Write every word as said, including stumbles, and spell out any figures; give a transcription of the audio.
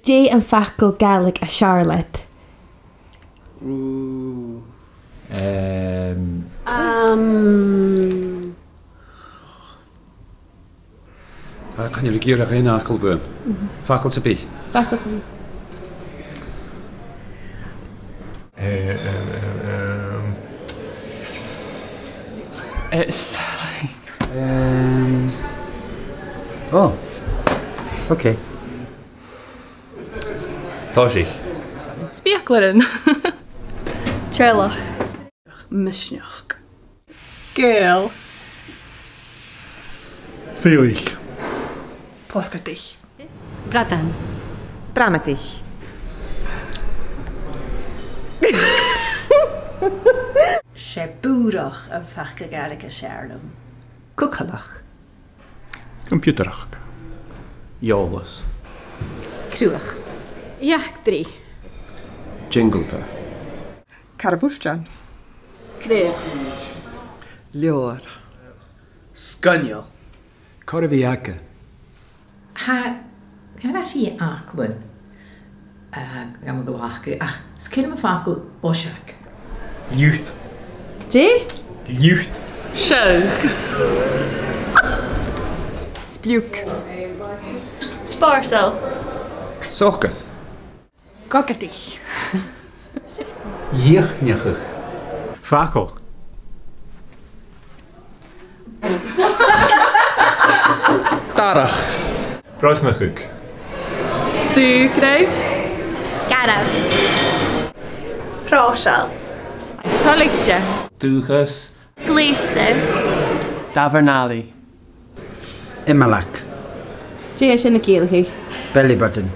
Dè am facal Gàidhlig as fheàrr leat? Ooh. Ehm. Um. Ah, chan eil mi ag iarraidh aon fhacal bhuam. Mhm. Facal sam bith. Facal sam bith. Eh, eh, eh, ehm. Eh, s-, ehm. Oh. Okay. Tòisich. Speuclairean. Teaghlach. Misneachd. Gaol. Fèilich. Plosgartaich. Bradan. Bramadaich. 'S e bùrach am facal Gàidhlig as fheàrr leam. Cucalach. Coimpiutaireachd. Eòlas. Cruach. Eachdraidh. Jingleta. Carbhurtan. Craobh. Leabhar. Sgoinneil. Cur a bhith aca. Tha, tha e ri fhaclan, eh, gam ghlacadh, ach 's caomh leam am facal boiseag. Liut. Dè? Liut. Seagh. Spliuc. Spòrsail. Socair. Cogadaich. Dhìochuimhneachadh. Facal. Darach. Brosnachadh. Sùgradh. Garbh. Pròiseil. Toilichte. Dùthchas. Gleusta. Tàbhearnalaidh. Imealadh. Dè tha sin a' ciallachadh? Belly button.